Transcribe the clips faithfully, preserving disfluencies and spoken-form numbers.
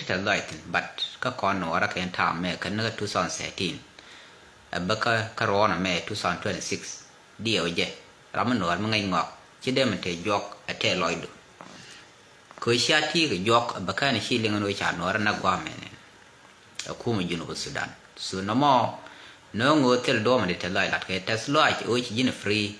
tɛth lɔc thi̱n, but kä kɔn nuɔɔrä kɛ ɛn ta̱a̱m mɛ kä ni kä two thousand thirteen. Ɛ bä kä, kä ruɔ̱ɔ̱n ɛmɛ two thousand twenty-six. Diɛw jɛ, ram mi nuɔɔr mi ŋäc ŋɔak, ci dee mi te juɔk ɛ tɛth lɔcdu. Kɛ cia ti kɛ juɔk ɛ bä kɛn ci liŋ ni wee ca nuɔɔrä nɛ gua̱a̱mɛ nɛn. Ɛ kumɛ Junub Sudan. So nɔmɔ, nööŋ ɣöö thil duɔ̱ɔ̱mɛ di tɛth lɔc lat kɛ tɛth lɔc ɣöö ci ji̱n free.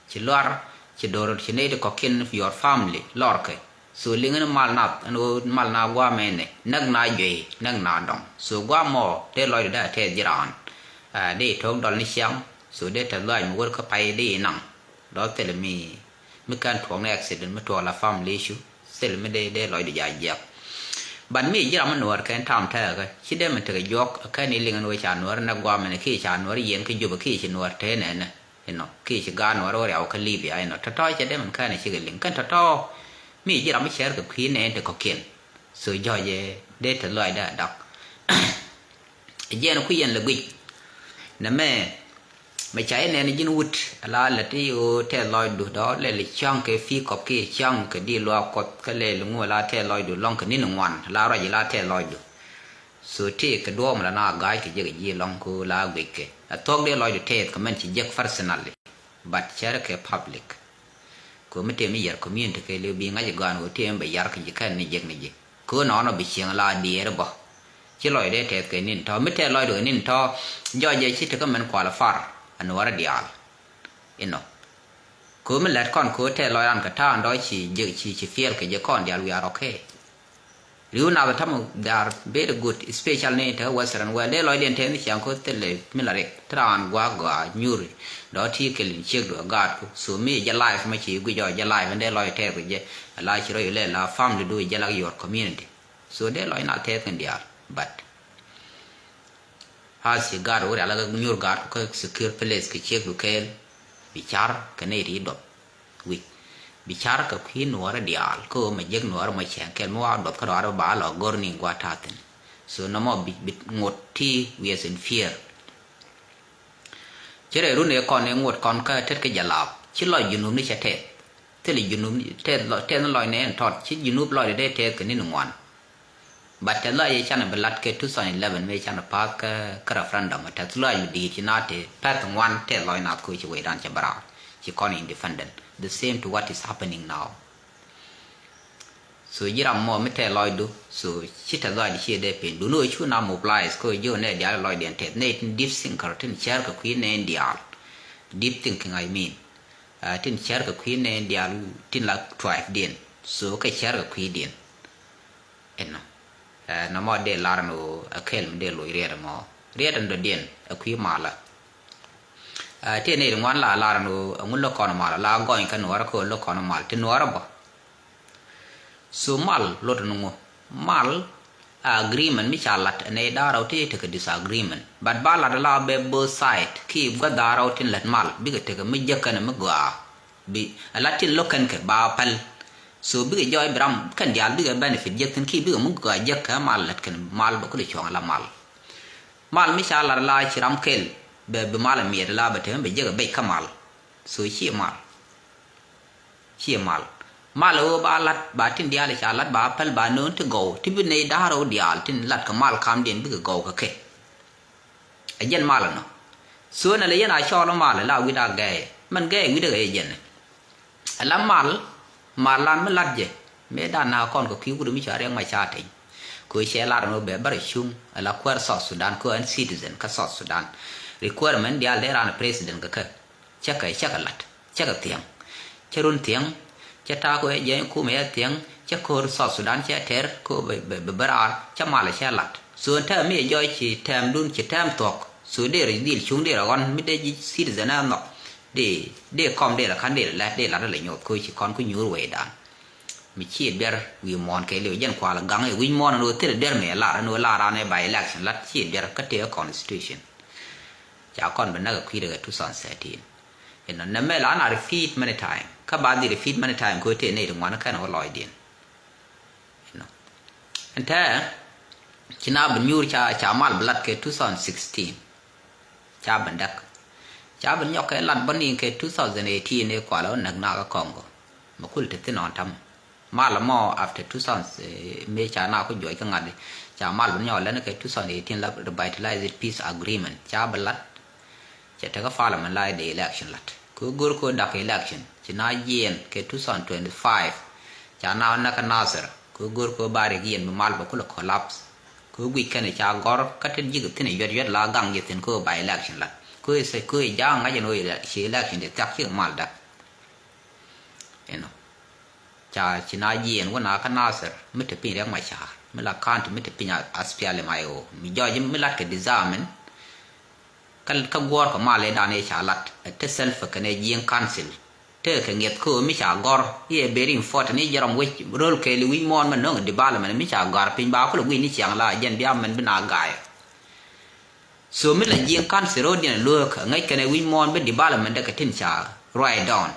Ci luar, ci do̱r, ci nɛy ti kɔ̱kiɛn your family lɔrkɛ. So liŋ ni mal nath, ɛn ɣöö mal na gua̱a̱mɛ nɛ, näk na juey, näk na dɔŋ. So gua̱a̱mɔ, dee lɔcdu dee a tɛth ji̱ raan. Ah, dee to̱k dɔl ni ciaŋ, so dee tɛth lɔc mi wär kä pay dee naŋ. Dɔ̱ thil mi, mi kɛn tuɔɔk ni accident, mi tuɔɔk la family issue, thil mi dee, dee lɔcdu jaa jiɛk. But mi ji̱ ram mi nuɔɔr kɛn ta̱a̱m tɛɛkä, ci dee mi tekɛ juɔk, kɛn i̱ liŋ ni wee ca nuɔɔr nɛ gua̱a̱mɛ nɛ, kiɛ ca nuɔɔr yɛn kä Jubɛ, kiɛ ci nuɔɔr tëë nɛnɛ. Inɔ, kiɛ ci gaat nuɔɔr wä riaw kä Libya, inɔ, tɔ̱tɔ̱ cɛ dee min kɛn ci kɛ liŋ. Kɛn tɔ̱tɔ̱, mi ji̱ ram mi cɛɛr kɛ kui̱ nɛn ti kɔ̱kiɛn. So jɔ̱ɔ̱c ɛ dee tɛth lɔcdä a dak. Ɛ jiɛn ku yɛn lɛ guic. Nɛ mɛ, mɛ ca yɛ nɛn ji̱n wut, ala lɛ ti ɣöö tɛth lɔcdu dɔ̱ lɛ lɛ cäŋ kɛ pi̱i̱ kɔp kiɛ cäŋ kɛ di̱i̱t luaak Kuɔth, kä lɛ lɛ ŋu ala tɛth lɔcdu lɔ̱ŋ kɛ ni̱n ŋuan, ala ruac ala tɛth lɔcdu. So tëëkɛ duɔ̱ɔ̱p mi la na ga̱a̱c kɛ jek ji̱ lɔ̱ŋ ku la guickɛ. A thuɔ̱k dee lɔcdu tɛth kɛ mɛn ci jek personally. But cärɛ kɛ public. Kɛ mi tëë mi yɛr community kɛ liw bi ŋa̱c ɛ gɔaan ɣöö tëë mi bɛ yar kɛ ji̱ kɛn ni jek ni ji̱. Kɛ nɔnɔ bi cieŋ la diɛɛr bä. Ci lɔcdɛ tɛth kɛ ni̱n tɔ̱. Mi tɛth lɔcdu kɛ ni̱n tɔ̱, jɔc jɛ ci tekɛ mɛn kual a far. A nuɔrɛ diaal. Inɔ. Kɛ mi lät kɔn kɛ tɛth lɔc ran kɛ ta̱a̱ ɛn dɔ̱ ci jek ci, ci fiɛl kɛ jɛ kɔn diaal, we are okay. Ri̱w nath tamɛ, they are very good, especially ni te Western world. Dee lɔcdiɛn tɛth ni ciaŋ ko̱ thilɛ mi la rik. Ti raan gua̱a̱k gɔaa nyuri. Dɔ̱ ti kɛl in ciekdu a gaatku. So mi jɛ life mɛ ci guic ɔ jɛ life in dee lɔc tɛth kɛ jɛ. A la ci rɔ yu lɛ la family du jɛ lak your community. So dee lɔc nath tɛth kɛn diaal. But As ci gaat wä rial kä nyuur gaat kä secure place kɛ ciek du kɛɛl. Bi car kɛ nɛy ti duɔth. Wi̱c. Bi car kɛ kui̱ nuɔɔrä diaal kä ɣöö mɛ jek nuɔɔrä mɔ cɛŋ kɛl mi wa duɔth kä duɔɔrä ba lɔ go̱r ni gua̱a̱th ta̱thi̱n. So nɔmɔ bi, bi ŋot ti wiɛth in fear. Ci rɛy run ëë kɔn ëë ŋot kɔn kä tet kä jɛ laap. Ci lɔc Junub ni cɛ tɛth. Thilɛ Junub ni tɛth lɔ-, tɛth ni lɔc ni ɛn tɔt. Ci Junub lɔcdɛ dee tɛth kɛ ni̱n ŋuan. But tɛth lɔc ëë canɛ bi lat kɛ two thousand eleven mëë canɛ pass kä, kä referendum. Tɛth lɔc mi di̱i̱t ci na te pɛth ŋuan tɛth lɔc nath ko̱ ci wecdan cɛ bɛ raar. Ci kɔn independent. The same to what is happening now. So ji̱ ram mɔ mi tɛth lɔcdu, so ci tɛth lɔcdu ciɛ dee piny. Duŋni ɣöö cu na mobilize kä ji̱ ɣöö nɛ diaal lɔcdiɛn tɛth. Nɛ tin deep thinker tin cär kɛ kui̱ nɛn diaal. Deep thinking, I mean. Ah, tin cär kɛ kui̱ nɛn diaal tin la tribe diɛn. So kɛ cär kɛ kui̱ diɛn. Ɛnɔ. Eh, nɔmɔ dee lar ni ɣöö a kɛl mi dee loc riɛt ɛmɔ. Riɛt ɛn dɔ̱diɛn a kui̱ malä. Ah, tëë nɛy ti ŋuan la lar ni ɣöö ɛŋu lo̱k kɔn mal, la gɔny kä nuɔɔrä kä ɣöö lo̱k kɔn mal ti nuɔɔrä bä. So mal lot ni ŋu? Mal a agreement mi ca lat nɛy da̱ŋ rɛw ti tekɛ disagreement. But ba lat la bɛ both side ki gua̱th da̱ŋ rɛw tin lät mal bikɛ tekɛ mi jek kɛnɛ mi gɔaa. Bi a lat tin lo̱k kɛn kɛ ba päl. So bikɛ jɔɔc bi ram kɛn diaal bikɛ benefit jek thi̱n ki bikɛ mi gɔaa jek kɛ mal lät kɛn mal bä kulɛ cuɔ̱ŋ la mal. Mal mi ca lat la ci ram kɛl bɛ bi mal miɛt la bɛ te bɛ jek bec kä mal. So ci mal. Ci mal. Mal ɣöö ba lat ba tin diaal ca lat ba päl ba no̱o̱ŋ ti gɔw ti bi nɛy da̱ŋ rɛw diaal tin lat kɛ mal kamdiɛn bikɛ gɔw kɛ kɛ. Ɛ jɛn mal ɛnɔ. So nɛ lɛ yɛn a cɔɔl mal la wi̱cdɛ a gɛɛyɛ. Mɛn gɛɛyɛ wi̱cdɛ kɛ jɛ jɛn. Ɛ la mal, mal lan mi lat jɛ. Mëë dan na kɔn kɛ kui̱ wut mi ca riɛk ma ca teny. Kɛ cɛ lar ɛn ɣöö bɛ bärɛ cuŋ ɛ la kuäär South Sudan kɛ ɣän citizen kä South Sudan. Requirement diaal dee raan president kɛ kɛ. Cä kɛ, cä kɛ lat, cä kɛ thiäŋ. Cä run thiäŋ, cä ta̱a̱ kɛ jɛ kumɛ cä thiäŋ, cä ko̱r South Sudan cä tɛr kɛ bɛ, bɛ, bɛ, bɛ raar, cä malɛ cä lat. So ɛn tɛm mi ɛ jɔɔc ci tɛmdun ci tɛm thuɔ̱k. So derɛ dhil cuŋ derɛ ɣɔn mi dee ji̱ citizen ɛ nhɔk. Dee, dee kɔm derɛ ka̱n derɛ lät derɛ lat lɛ nyoth koci kɔn ku nyuur wecdan. Mi ci duer wi̱i̱ muɔ̱ɔ̱n kɛ liw jɛn kual gaŋ ɛ wi̱c muɔ̱ɔ̱n ɛn ɣöö thilɛ duer mi ɛ lar ɛn ɣöö lar an ɛ by election lat ci duer kä tëë constitution. Ca kɔn bi näk ɛ kui̱dɛ kɛ two thousand thirteen. Inɔ nɛ mɛ la na repeat many time. Kä ba dhi repeat many time kɛ ɣöö tëë nɛy ti ŋuan kɛn ɣöö lɔcdiɛn. Inɔ. Ɛn tɛɛ ci na bi nyuur ca, ca mal bi lat kɛ two thousand sixteen. Ca bi näk. Ca bi nyɔk kɛ lat bä niŋ kɛ two thousand eighteen ëë kual ɣöö näk nak kä Congo. Mɛ kul te thi̱n ɔn tamɛ. Mal mɔ after two thousand, eh, mëë ca na ku juɔc kä ŋa̱t, ca mal bi nyɔk lɛn kɛ two thousand eighteen la revitalized peace agreement ca bi lat. Cɛ tekɛ parliament la dee election lat kɛ go̱r kɛ dak election ci na jiɛn kɛ two thousand twenty-five. Ca na näk kä Nasir kɛ go̱r kɛ ba rik yɛn bi mal bɛ kulɛ collapse. Kɛ guic kɛn ca gɔr kä tin ji̱k thin yuɛt yuɛt la gaŋ ji̱ thin kɛ ba election lat kɛ sɛ kɛ ja̱a̱ŋ ŋa̱c ɛn ɣöö ci election ti thiak ci mal dak. Inɔ ca ci na jiɛn wä na kä Nasir mi te piny Riɛk Macar mi la county mi te piny a SPLM-IO mi jɔɔc mi lat kɛ disarmament. Kä kä guɔ̱ɔ̱r kɛ mal ëë dan ëë ca lat ɛ te Salva kɛnɛ Jiɛŋ council. Te kɛ ŋiɛth kä mi ca gɔ̱r iɛ very important i̱ jɛ rɔm wec ro̱l kɛɛli wi̱c muɔ̱ɔ̱n mɛ no̱ŋ development mi ca gɔ̱r piny ba kulɛ gui̱c ni ciaŋ la jɛn bia mɛn bi na gaayɛ. So mi la Jiɛŋ council ro̱o̱diɛn lueek ŋäc kɛnɛ wi̱c muɔ̱ɔ̱n bi development dɛ kɛ tin ca write down.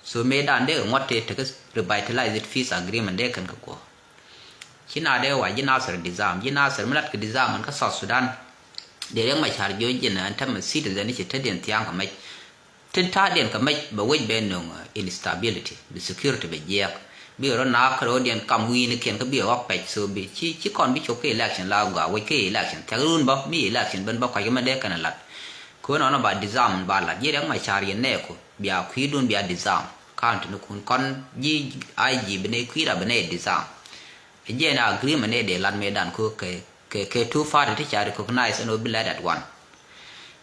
So mëë dan dee ŋuɔ̱t tëë tekɛ revitalized peace agreement dee kɛn kɛ guɔ. Ci na dee wa ji̱ Nasir disarm ji̱ Nasir mi lat kɛ disarm ɛn kä South Sudan. Dee Riɛk Macar jiɔ ji̱n ɛn tämɛ citizen ci tetdiɛn thia̱a̱ŋ kɛ mɛc. Tin ta̱a̱diɛn kɛ mɛc bɛ wec bɛ nöŋ, uh, instability bi security bɛ jiɛɛk. Bi rɔ naak kä ro̱o̱diɛn kam wi̱i̱nikiɛn kä bi ɣɔk pɛc so bi ci ci kɔn bi cop kä election la gɔaa wec kä election thiak run bä mi election ben bä kɔc kä mɛ dee kɛn lat. Kɛ ɣän ɔnɔ ba disarm ba lat ji̱ Riɛk Macar yɛn nɛɛku bia kui̱dun bia disarm. County ni kun kɔn ji̱ IG bi nɛy kui̱da bi nɛy disarm. Ɛ jiɛn agreement ni dee lat mëë dan ku kɛ kɛ kɛ two party ti ca recognize ɛn ɣöö bi lɛt at one.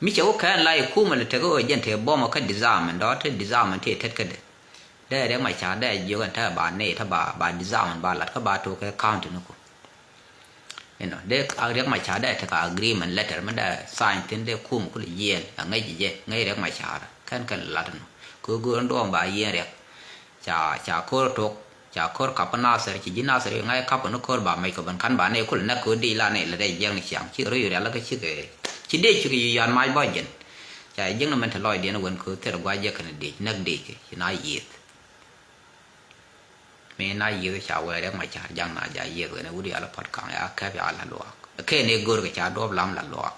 Mi cɛ wä kɛn la i̱ kumɛ lɛ tekɛ ɣöö jɛn tëë bɔmɔ kä disarm ɛn dɔ̱ te disarm ɛn tëë tet kädɛ. Dee Riɛk Macar dee jiök ɛn te ba nɛy te ba ba disarm ɛn ba lat kä ba tok kɛ county ni ku. Inɔ dee Riɛk Macar dee tekɛ agreement letter mi dee sign thin dee kumɛ kulɛ yiɛɛn a ŋäc ji̱ jɛ ŋäc Riɛk Macar kɛn kɛn lat ɛn ɣöö kɛ ɣöö go̱o̱r ɛn duɔ̱ɔ̱m ba yiɛɛn Riɛk. Ca ca ko̱r tok ca ko̱r kapä Nasir ci ji̱ Nasir ŋa̱c kapä ni ko̱r ba mec kɛ ben ka̱n ba nɛy kulɛ näk ko̱r dee la nɛy lɛ dee jiɛk ni ciaŋ cikɛ rɔ yu rial kä cikɛ ci dee cikɛ yu yan mac bä jɛn. Ca jiäkni mɛn te lɔcdiɛn wen ko̱r thil gua̱c jɛ kɛn dee näk dee ci na yiëth. Mi na yiëth ca wee Riɛk Macar jaŋ na ja yiëth wen wut yal pɔt kaŋ ya kɛp ya la luaak kɛ ni go̱r kɛ ca duɔp lam la luaak.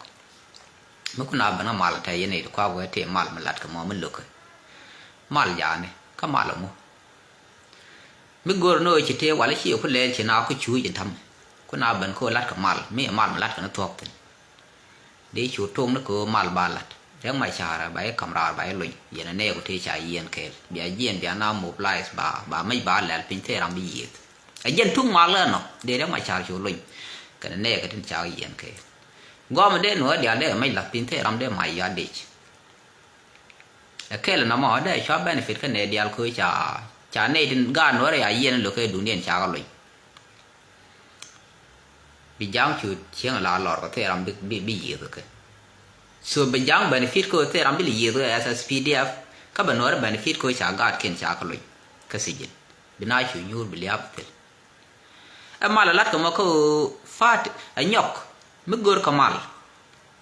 Mi kun a ben a mal tɛ yɛn i̱ ti kuak wee ti mal mi lat kɛ mɔ mi lo̱k kɛ mal jaani kä mal ŋu. Mi go̱r ni ɣöö ci tëë wal i̱ ci ku lɛɛl ci na ku cuuc in ta̱m. Ku na ben kä ɣöö la̱t kɛ mal mi ɛ mal mi la̱t kɛ ni thuɔ̱k thi̱n. Dee cu tok ni kɛ ɣöö mal ba la̱t Riɛk Macar ba i̱ ka̱m raar ba i̱ lony yɛn ɛ nɛɛk ku tëë ca yiɛn kɛɛl bia jiɛn bia na mobilize ba ba mec ba lɛl piny thil ram bi yiëëth. Ɛ jɛn tuk mal ɣän nɔ dee Riɛk Macar cu lony kɛn ɛ nɛɛk ɛ tin ca yiɛn kɛɛl. Gɔm dee nuɔ̱ɔ̱r diaal dee kɛ mec la̱th piny thil ram dee mac ya dec. Ɛ kɛl nɔmɔ dee cua benefit kä nɛy diaal ko̱ ca ca nɛy tin gaat nuɔ̱ɔ̱rɛ ya yiɛn lo̱k kɛ dundiɛn ca kɛ lony. Bi ja̱a̱ŋ cu cieŋ la lɔr kɛ thil ram bi bi bi yiëth kɛ. So bi ja̱a̱ŋ benefit kä thil ram bi li yiëth kɛ SSPDF kä bɛ nuɔ̱ɔ̱rɛ benefit ko̱ ca gaatkiɛn ca kɛ lony kä sijin bi na cu nyuur bi lia̱a̱p thil. Ɛ mal ɛ lat kɛ mɔ kä ɣöö fa̱a̱t ɛ nyɔk mi gör kɛ mal.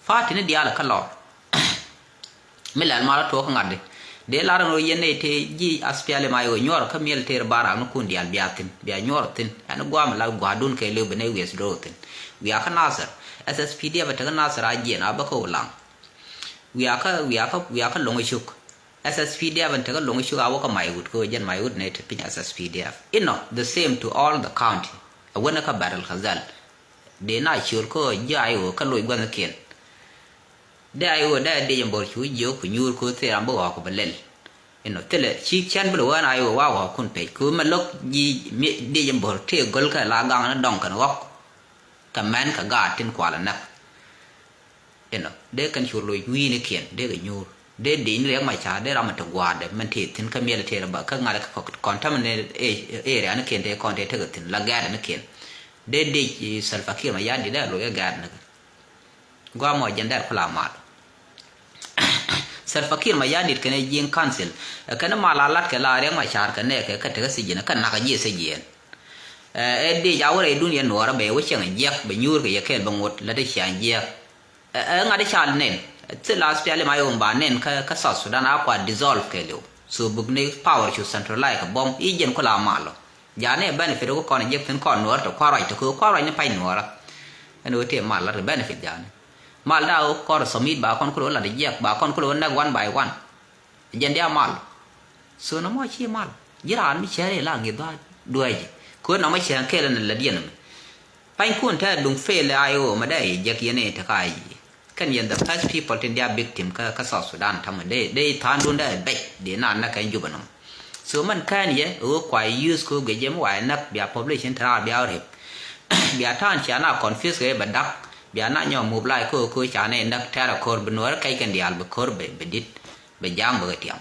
Fa̱a̱t tini diaal ɛ kä lɔr mi lɛl mal ɛ tuɔɔk kä ŋa̱tdi. Dee lar ɛn ɣöö yɛn nɛy tëë ji̱ aspiali ma i̱ ɣöö nyuɔr kä miɛl tëër barak ni kun diaal bia thi̱n bia nyuɔr thi̱n ɛn gua̱a̱m ɛ la gua̱a̱dun kɛ lëw bi nɛy wi̱i̱ SSPDF ɛ tekɛ Nasir. SSPDF ɛ tekɛ Nasir a jiɛn a bä kä Ulaŋ. Wiakä wiakä wiakä loŋ icuk. SSPDF in tekä loŋ icuk a wäkä Maiwut kä jɛn Maiwut ne te piny SSPDF. Inɔ the same to all the county. A wänä kä Bahr el Ghazal. Dee na ciöl kä ji̱ IO kä loc gua̱thnikiɛn. Dee IO dee diec in bo̱r cu jiök ku nyuur ku thil ram bi ɣɔ̱ɔ̱k ku bi lɛl. Inɔ thilɛ ci cɛn bi lɛ wään IO wa ɣɔ̱ɔ̱k kun pec ku mɛ lo̱k ji̱ diec in bo̱r tëë göl kɛ la gaŋ ni dɔŋ kɛn ɣɔ̱k. Kɛ mɛn kɛ gaat tin kualɛ näk. Inɔ dee kɛn cu loc wi̱i̱nikiɛn dee kɛ nyuur dee dic ni Riɛk Macar dee ram mi te gua̱a̱dɛ mɛn tëë thi̱n kä miɛl tëë rɛ ba kä ŋa̱t kä contaminate area nikiɛn tëë kɔn tëë tekɛ thi̱n la gɛɛt nikiɛn. Dee dic Salva Kiir Mayardit dee loc ɛ gɛɛt nikɛ. Guamɔ jɛn dee kula mal. Salva Kiir Mayardit kɛnɛ Jiŋ Council kɛnɛ mal a lat kɛ la Riɛk Macar kɛ nɛɛkɛ kä tekä sijin kä nak jiɛ sijin. Ɛ dic a wä rɛy dun yɛn nuɔɔrä bɛ wä cieŋ jiɛk bɛ nyuur kɛ yɛ kɛɛl bɛ ŋot lät i̱ ciaŋ jiɛk. Ɛ ŋa̱t i̱ cal nɛn thil a spiali ma yom ba nɛn kä South Sudan a kua dissolve kɛ liw. So buk ni power cu centralize kɛ bɔm i̱ jɛn kula malɔ. Jani ɛ benefit wä kɔn jiɛk thin kɔn nuɔɔrä tɛ kua ruac tɛ kɛ kua ruac ni pac nuɔɔrä. Ɛn wä tëë mal lat kɛ benefit jani. Mal da wä kɔr submit ba kɔn kul wä lat jiɛk ba kɔn kul wä nɛk one by one. Jɛn dia mal. So nɔmɔ ci mal. Ji̱ raan mi cäri la ŋi̱th ba duäci. Kɛ ɣöö nɔmɔ cäŋ kɛɛl ni lät yɛn ɛmɛ. Panykun te duŋ fail I O mɛ dee yɛ jek yɛn i̱ te ka yi. Kɛn yɛn the first people tin dia victim kä, kä South Sudan tamɛ dee, dee tha̱a̱ŋdun dee bɛc dee na näk kɛn Juba nɔmɔ. So mɛn kɛn yɛ ɣöö kua use kɛ ɣöö guic yɛ mi wa yɛ näk bia population te raar bia rep. Bia ta̱a̱n cia na confuse kɛ bɛ da̱k. Bia na nyɔ move like kɛ ɣöö kɛ ɣöö ca nɛ näk tɛ̈r a ko̱r bi nuɔ̱ɔ̱r kɛc kɛn diaal bi ko̱r bɛ, bɛ di̱t bɛ ja̱a̱ŋ bɛ kɛ tiam.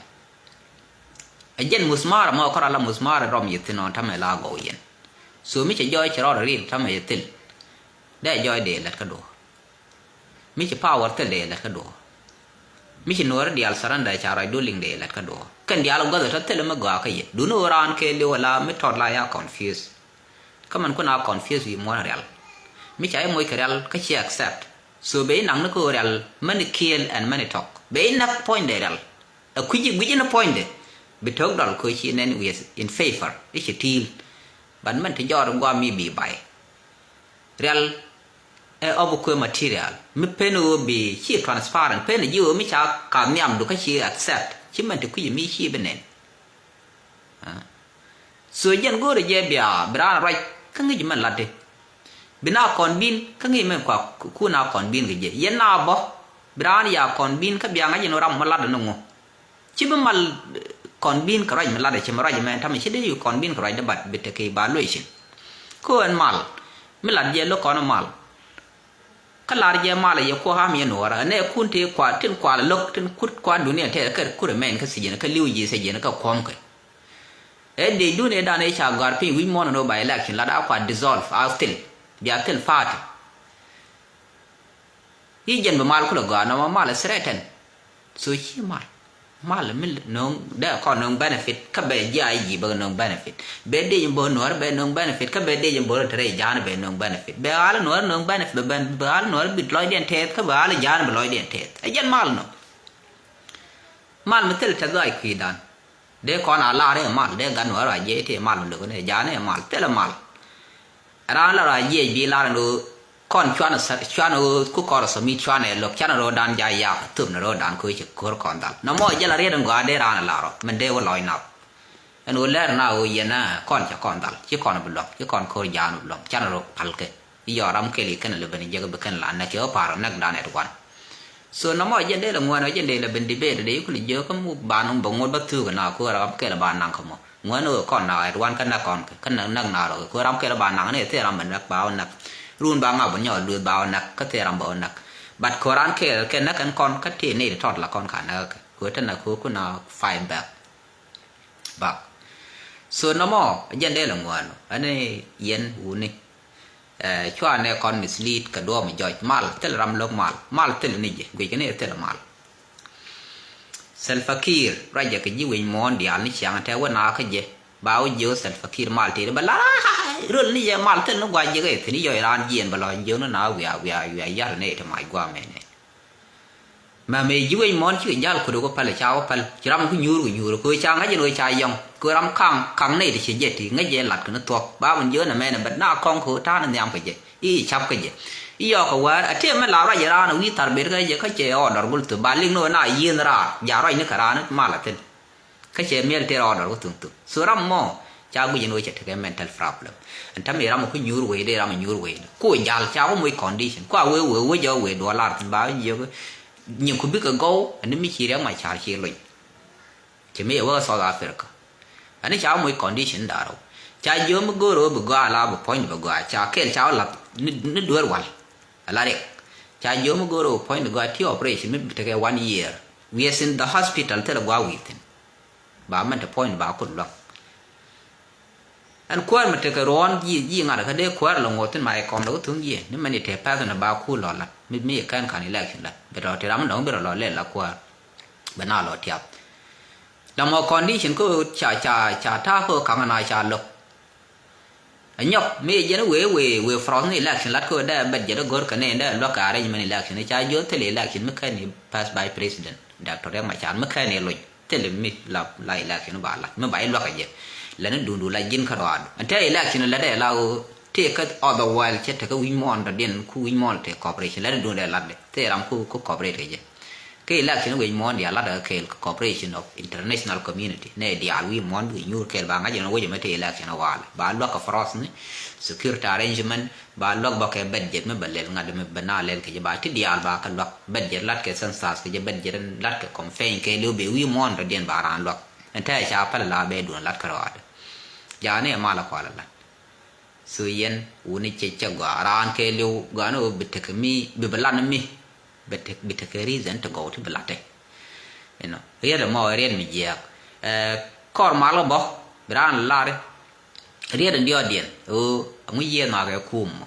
Ɛ jɛn musmar mɔ kɔr ala musmar rɔm yɛ thi̱n ɔn tamɛ la gɔw yɛn. So mi cɛ jɔɔc cɛ rɔɔd ri̱t tamɛ yɛ thil. Dee jɔɔc dee lät kä duɔ̱ɔ̱r. Mi cɛ power thil dee lät kä duɔ̱ɔ̱r. Mi cɛ nuɔɔri diaal surrender ca rɔc duɔ̱ɔ̱r liŋ dee lät kä duɔ̱ɔ̱r. Kɛn diaal gua̱th ɛ tɔ thil mi gɔaa kä yɛ. Duni ɣöö raan kɛɛliw ala mi tɔt la ya confuse. Kä mɛn kun a confuse wi̱i̱ muɔ̱ɔ̱n rial. Mi ca i̱ moc kɛ rial kä ci accept. So ben i̱ naŋ ni kä ɣöö rial many kill and many talk. Ben i̱ näk puɔ̱nydɛ rial. Ɛ kui̱ci gui̱ci ni puɔ̱nydɛ bi to̱k dɔl köö ci nɛn wi̱i̱ in favor i̱ ci ti̱i̱l. But mɛn ti jɔɔr guam mi bi bay. Rial ɛ ɔp kuëë material mi pen ɣöö bi ci transparent pen ji̱ ɣöö mi ca ka̱a̱th nhiamdu kä ci accept ci mɛn ti kui̱ci mi ci bi nɛn. So jɛn go̱o̱rɛ jɛ bia bi raan ruac kä ŋi̱c mɛn latdi. Bi na kɔn bin kä ŋi̱c mɛn kua kun a kɔn bin kɛ jɛ yɛn na bɔ bi raan ya kɔn bin kä bia ŋa̱c in ram mɔ latdɛ ni ŋu. Ci bi mal kɔn bin kɛ ruac mi latdɛ ci mi ruac mɛn tamɛ ci dee yu kɔn bin kɛ ruacdɛ bat bi tekɛ evaluation. Kä ɛn mal mi lat jɛ lo̱k kɔn mal. Kä lar jɛ mal yɛ kuɔ ham yɛ nuɔɔrä nɛ kun tëë kua tin kua lo̱k tin kut kua dunia tɛɛr kɛ kur mɛn kä sijin kä liw ji̱ sijin kä kuɔm kɛ. Ɛ dee dunia dan ɛ ca gɔ̱a̱r piny wi̱c muɔ̱ɔ̱n ni rɔ ba election lat a kua dissolve a thil bia thil party. I̱ jɛn bi mal kulɛ gɔaa nɔmɔ mal ɛ threaten. So ci mal mal mi no̱o̱ŋ dee kɔn no̱o̱ŋ benefit kä bɛ ji̱ a ji̱ bɛ no̱o̱ŋ benefit bɛ dee ji̱ bo̱o̱r nuɔ̱ɔ̱r bɛ no̱o̱ŋ benefit kä bɛ dee ji̱ bo̱o̱r tɛrɛ ja̱a̱n bɛ no̱o̱ŋ benefit bɛ al nuɔ̱ɔ̱r no̱o̱ŋ benefit bɛ bɛ al nuɔ̱ɔ̱r bit lɔcdiɛn tɛth kä bɛ al ja̱a̱n bɛ lɔcdiɛn tɛth ɛ jɛn mal nɔ. Mal mi thil tɛth dhɔac kui̱dan. Dee kɔn a lar i̱ mal dee gat nuɔ̱ɔ̱r a jiɛc ti mal mi lo̱k ni ja̱a̱n i̱ mal thil mal. Raan la rɔ a jiɛc bi lar ni ɣöö kɔn cuan cuan ɣöö ku kɔr sɔ mi cuan ɛ lo̱k can ro̱o̱dan ja yak thöp ni ro̱o̱dan ko̱ ci ko̱r kɔn dhal nɔmɔ jɛ la riet in gɔaa dee raan a lar rɔ min dee wä lɔc nath. Ɛn ɣöö lɛr na ɣöö yɛn a kɔn ca kɔn dhal ci kɔn bi luɔ̱ŋ ci kɔn ko̱r ja̱a̱n bi luɔ̱ŋ can ro̱o̱ pal kɛ. I̱ yɔɔr ram kɛl i̱ kɛn lɛ ben jiäk bi kɛn la näk kɛ ɣöö pa̱a̱r näk dan ɛt wan. So nɔmɔ jɛn dee lɛ ŋuɛn ɔ jɛn dee lɛ ben debate dee i̱ kul jiäk kä muk ba nuŋ bɛ ŋot bä thuk na ku ram kɛl ba naŋ kä mɔ ŋuɛn ɣöö kɔn na ɛt wan kä näk kɔn kɛ kä näk näk na rɔ kɛ ku ram kɛl ba naŋ ni thil ram bɛ näk ba wä näk. Run ba ŋa̱ bä nyɔɔl duëëth ba wä näk kä thil ram bɛ wä näk. But ku ran kɛl kɛ näk ɛn kɔn kä ti ni ti tɔt la kɔn ka näk kɛ ku te näk ku ku na fight back. Bak. So nɔmɔ jɛn dee lɛ ŋuɛn ɔ ɛn yɛn wuni. Ɛ cua nɛ kɔn mislead kɛ duɔ̱ɔ̱p mi jɔc mal thil ram lo̱k mal mal thil ni jɛ guic kɛ ni thil mal. Salva Kiir ruacɛ kɛ ji̱ wi̱c muɔ̱ɔ̱n diaal ni ciaŋ tɛ wä na kä jɛ ba wä jiö Salva Kiir mal tëëri bɛ lar röl ni jɛ mal thil ni gua̱c jɛ kɛ thi̱n yɔc raan jiɛn bɛ lɔ jiö ni na wiaa wiaa wiaa yar ni ti mac gua̱a̱ mɛnɛ. Mɛ mëë ji̱ wec mɔn cikɛ jal kut ɛ wä päl ɛ ca wä päl ci ram ku nyuur ku nyuur kɛ ca ŋa̱c ɛn ɣöö ca yɔŋ kɛ ram kaŋ kaŋ nɛy ti ci jɛ ti ŋäc jɛ lat kɛ ni thuɔ̱k ba min jiö nɛ mɛn ɛ bɛt na kɔŋ kɛ ɣöö ta̱a̱n ɛ nhiam kɛ jɛ i̱ cap kɛ jɛ. I̱ yɔɔk kɛ wäär ɛ tëë mɛn la ruac ɛ raan ɛ wi̱i̱ thar ber kä jɛ kä cɛ ɔɔdɔr bul thop ba liŋ ni ɣöö na yieen raar ja̱ ruac ni kɛ raan mal ɛ thi̱n. Kä cɛ miɛl tëë rɔɔdɔr kä thuŋ thuŋ so ram mɔ ca guic ɛn ɣöö cɛ tekɛ mental problem. Ɛn ta̱mi ram ɛ ku nyuur wecdɛ ram ɛ nyuur wecdɛ ku jal ca ku moc condition ku a wee wee wec ɔ wee duɔl lar thi̱n ba wec jiök. Nyin ku bikɛ gɔw ɛn mi ci riɛk ma car ci lony. Cɛ mi ɛ wek ɛ South Africa. Ɛn ca ku moc condition da̱rɛ wä ca jiök mi go̱o̱r ɣöö bi gɔaa la bi puɔ̱ny bi gɔaa ca kɛl ca wä lath ni dueer wal. Ala riɛk ca jiök mi go̱o̱r ɣöö puɔ̱ny bi gɔaa ti operation mi bi tekɛ one year. Wiɛ thin the hospital thilɛ gɔaa wi̱i̱ thi̱n. Ba mɛn te puɔ̱ny ba kut luaŋ. Ɛn kuäär mi tekɛ ruɔ̱ɔ̱n ji̱ ji̱ ŋa̱t kä dee kuäär lɛ ŋuɔ̱t thi̱n ma yɛ kɔm lɛ kä thuŋ ji̱ ni mɛn yɛ te pɛth ni ba kuul lɔ lat mi mi yɛ kɛn ka̱n election lat bɛ tɔ ti ram mi dɔ̱ŋ bi rɔ lɔ lɛl la kuäär. Bɛ na lɔ tiap. Dam ɔ condition kä ca ca ca ta̱a̱ kä ka̱ŋ na ca lo̱k. Anyɔk mi jɛn wee wee wee froth ni election lat ko dee bet jɛ dee gor kene dee luak ka arrangement election ca jiö thil election mi keni pass by president Doctor Riek Machar mi keni luc thil mi la la election ba lat mi ba iluak jɛ. Lani dundu la jin ka rɔadu ante election la dee la o tee ka other world cɛ teke wi̱c muɔn dɔ diɛn ku wi̱c muɔn te cooperation lani dundu dee lat de thil ram ku ku cooperate kɛ jɛ. Kɛ election wi̱i̱ muɔ̱ɔ̱n diaal lat kɛ kɛɛl kɛ cooperation of international community. Nɛ diaal wi̱i̱ muɔ̱ɔ̱n bikɛ nyuur kɛɛl ba ŋa̱c ɛn wec ɛmɛ te election walɛ. Ba luäk kɛ force ni security arrangement, ba luäk bä kɛ budget mi bɛ lɛl ŋa̱t mi bɛ na lɛl kɛ jɛ ba ti diaal ba kɛ luäk budget lat kɛ census kɛ jɛ budget lat kɛ campaign kɛɛliw bɛ wi̱i̱ muɔ̱ɔ̱n rɔ diɛn ba raan luäk. Ɛn te ca päl la bɛ duun lat kärɔaadɛ. Jaani ɛ mal ɛ kual ɛ lat. So yɛn wuni cɛ cɛ gɔaa raan kɛɛliw gɔaa ni ɣöö bi tekɛ mi bi bi lan mi bi tekɛ reason ti gɔw ti bi latɛ. You know, riet ɛmɔ riet mi jiɛɛk. Kɔr mal bɔ bi raan lari riet in diɔt diɛn ɣöö aŋu yiëë nhɔakɛ kum mɔ.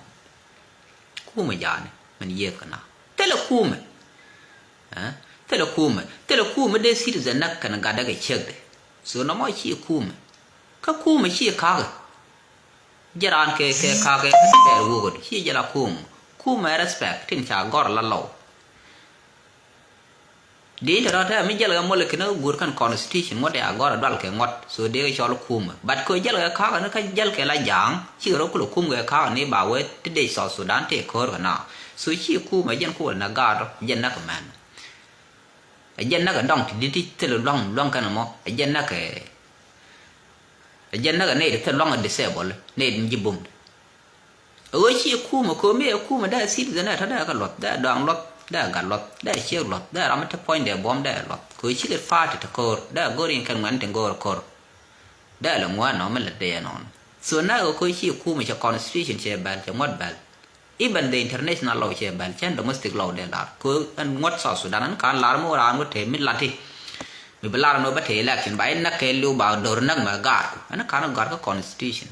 Kumɛ jaani min yiëëth kɛ na thilɛ kumɛ. Thilɛ kumɛ thilɛ kumɛ dee citizen näk kɛn gatdɛ kɛ ciekdɛ. So nɔmɔ ci kumɛ kä kumɛ ci kakä. Jɛ raan kɛ kɛ kakɛ kä ti bɛɛr wukot ci jɛ la kum. Kumɛ respect tin ca gɔr la lɔw. Di tɛ rɔ tɛ mi jɛl kɛ mɔlɛ kɛn gur kɛn constitution ŋuɔt ya gɔr a dual kɛ ŋuɔt so dee kɛ cɔl kumɛ but kɛ jɛl kɛ kakɛ ni kä jɛl kɛ la ja̱a̱ŋ. Cikɛ rɔ kulɛ kum kɛ kakɛ ni ba wee ti dee South Sudan tɛ ko̱r kɛ na. So ci kumɛ jɛn kuɔl na gaat rɔ jɛn na kɛ mɛn. Ɛ jɛn na kɛ dɔŋ ti di ti thil luaŋ luaŋ kɛn mɔ ɛ jɛn na kɛ Ɛ jɛn näk ɛ nɛy ti thil luaŋ ɛ disable nɛy ti ji̱ bum. Ɛ ɣöö ci ɛ kumɛ ko̱mi ɛ kumɛ dee citizen ɛ tɔ dee kɛ luɔth dee dɔaŋ luɔth dee gat luɔth dee ciek luɔth dee ram mi te puɔ̱ny dee buɔ̱m dee luɔth kɛ ɣöö cikɛ party te ko̱r dee go̱r in kɛn ŋuɛn tin go̱r ko̱r. Dee lɛ ŋuɛn nɔ mi lɛ dee nɔn. So näk ɛ ko̱ ci ɛ kumɛ cɛ constitution cɛ bɛl cɛ ŋuɔ̱t bɛl. Even the international law cɛ bɛl cɛn domestic law dee lar ko ɛn ŋuɔ̱t South Sudan ɛn kan lar mi wä raan wä te mi lati. Mi bi lar ɛn wä bä te election ba in näk kɛ liw ba dor näk mɛ gaar ɛn kan gaar kä constitution.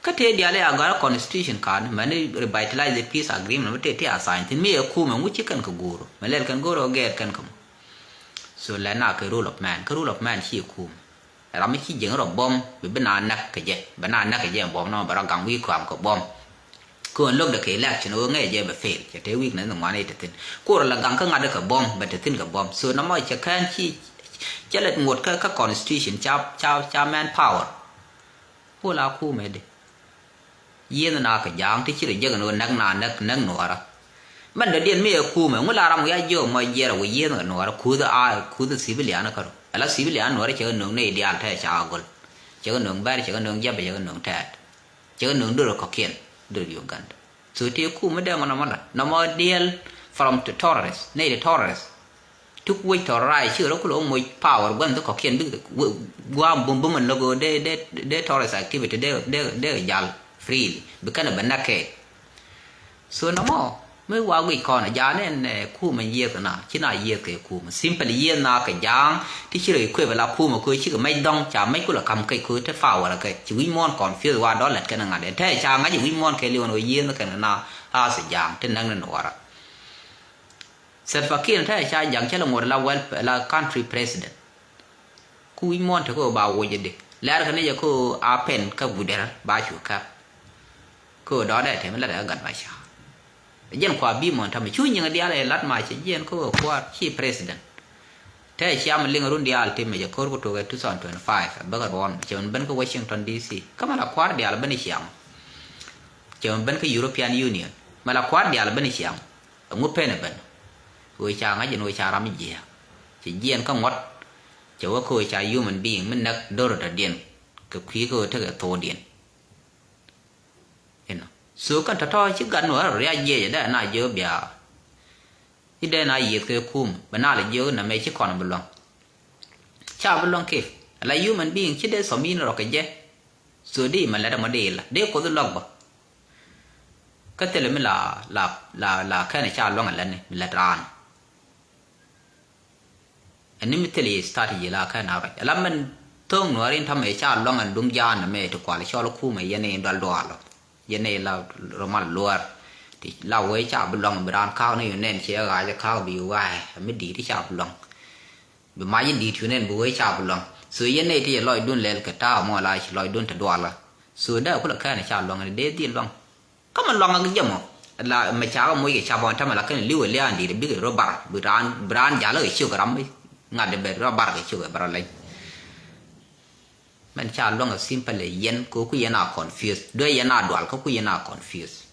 Kä te diali a gaar constitution kan mɛ ni revitalize the peace agreement mi te te a sign thin mi ɛ kumɛ ŋu ci kɛn kɛ guur mɛ lɛl kɛn go̱r ɔ gɛɛr kɛn kɛ mɔ. So lɛ na kɛ rule of man kä rule of man ci ɛ kumɛ. Ram mi ci jiɛŋ rɔ buɔ̱m bi bi na näk kɛ jɛ bɛ na näk kɛ jɛ buɔ̱m nɔmɔ bɛ rɔ gaŋ wi̱i̱ kɔam kɛ buɔ̱m. Kɛ ɣän lo̱kdɛ kɛ election ɣöö ŋäcɛ jɛ bɛ fail cɛ te wi̱i̱k nɛ ni ŋuan i̱ te thi̱n. Ku rɔ la gaŋ kä ŋa̱t kɛ buɔ̱m bɛ te thi̱n kɛ buɔ̱m so nɔmɔ cɛ kɛn ci cɛ lɛ ŋuɔ̱t kä kä constitution ca ca ca man power. Puɔl a kumɛ di. Yiëëth na kɛ ja̱a̱ŋ ti ci rɔ jek ni ɣöö näk na näk näk nuɔɔrä. Mɛn dɔ̱diɛn mi ɛ kumɛ ŋu la ram wi̱i̱ a jiök mɔ jiɛɛr ɛ wi̱i̱ yiëëth kɛ nuɔɔrä kuth a kuth civilian kärɔ ala civilian nuɔɔrä cɛ kɛ nöŋ nɛy diaal tɛɛ ca kɛ gɔl. Cɛ kɛ nöŋ bɛr cɛ kɛ nöŋ jiɛpɛ cɛ kɛ nöŋ tɛɛt. Cɛ kɛ nöŋ dörä kɔ̱kiɛn dörä Uganda. So tëë kumɛ dee mɔ nɔmɔ la nɔmɔ diɛl from to terrorist nɛy ti terrorist. Tuk wec tɔr rac cikɛ rɔ kulɛ wä moc power gua̱n thi kɔ̱kiɛn bik gua̱a̱m bum bum ɛn lo̱k dee dee dee terrorist activity dee dee dee jal freely bi kɛn ɛ bɛ näk kɛɛl. So nɔmɔ mi wa guic kɔn ɛ ja̱a̱n ɛn ɛ kumɛ yiëth kɛ na ci na yiëth kɛ kumɛ simple yiëth na kɛ ja̱a̱ŋ ti ci rɔ equip ɛ la kumɛ ko̱ cikɛ mɛc dɔ̱ŋ ca mɛc kulɛ ka̱m kɛc ko̱ te power ɛ kɛ ci wi̱c muɔ̱ɔ̱n confuse wa dɔ̱ lɛt kɛn ɛ ŋa̱t ɛn te ca ŋa̱c ɛ wi̱c muɔ̱ɔ̱n kɛ liwɛn wä yiëth kɛn ɛ na. As ɛ ja̱a̱ŋ ti näk ni nuɔɔrä. Salva Kiir te ca ja̱ŋ cä lɛ ŋuɔ̱t la well la country president. Ku wi̱c muɔ̱ɔ̱n te kä ba woc di lɛr kä ni jɛ kä a pen kä gudɛr ba cu kap. Kä dɔ̱dɛ te mi lat ɛ gat ma ca. Jɛn kua bi muɔ̱ɔ̱n tamɛ cu nyiŋ diaal ɛ lat ma cɛ jiɛn kä kua̱r ci president. Te ciam liŋ run diaal ti mɛ jɛ ko̱r ku tok ɛ two thousand twenty-five ɛ bäkɛ ruɔn cɛ mɛn ben kä Washington D C kä mɛ la kua̱r diaal ben ciam. Cɛ mɛn ben kä European Union mɛ la kua̱r diaal ben ciam. Ɛŋu pen ɛ ben ɣöö ca ŋa̱c ɛn ɣöö ca ram jiääk. Cɛ jiɛɛn kä ŋuɔ̱t cɛ wä kä ɣöö ca human being mi näk do̱r dɔ̱diɛn kɛ kui̱ kä ɣöö tekɛ thokdiɛn. Inɔ so kɛn tɔ̱tɔ̱ ci gat nuɔ̱ɔ̱r riac jiɛc ɛ dee na jiök bia. Ci dee na yiëth kɛ kum bɛ na lɛ jiök inɔ mɛ ci kɔn bi luäŋ. Ca bi luäŋ kif ala human being ci dee thɔm in rɔ kɛ jɛ. So di mɛ lɛt ɛmɔ di ila di kuoth luäk bä. Kä thilɛ mi la la la la kɛn ca luäŋ alɛni mi lät raan. Ɛni mi thilɛ yɛ strategy la kɛn a ruac ala mɛn tho̱o̱ŋ nuääri in tɔ̱mɛ ca luäŋ ɛn duŋ jaan ɛmɛ ti kual cɔl kumɛ yɛn in dual dual. Yɛn in la rumal luäär ti la wee ca bi luäŋ bi raan ka̱a̱k ni yu nɛn ciɛ ɣaac ka̱a̱k bi yu wa̱a̱ mi di̱i̱t ca bi luäŋ. Bi mac in di̱i̱t cu nɛn bi wee ca bi luäŋ. So yɛn nɛy ti yɛ lɔcdun lɛl kɛ ta̱a̱ mɔ la ci lɔcdun te dualä. So dee kulɛ kɛn ca luäŋ ni dee dhil luäŋ. Kä mɛ luaŋ ak jɛ mɔ la mɛ ca kɛ moc kɛ ca bɔn tämɛ la kɛn li̱w ɛ lia̱a̱n di̱i̱t bikɛ rɔ bar bi raan bi raan jalä kɛ ciök ram ŋa̱t dee bɛ rɔ bar kɛ ciök ɛ bɛ rɔ leny. Mɛn ca luäŋ ɛ simple ɛ yɛn kɛ ku yɛn a confuse duɛ yɛn a dual kä ku yɛn a confuse.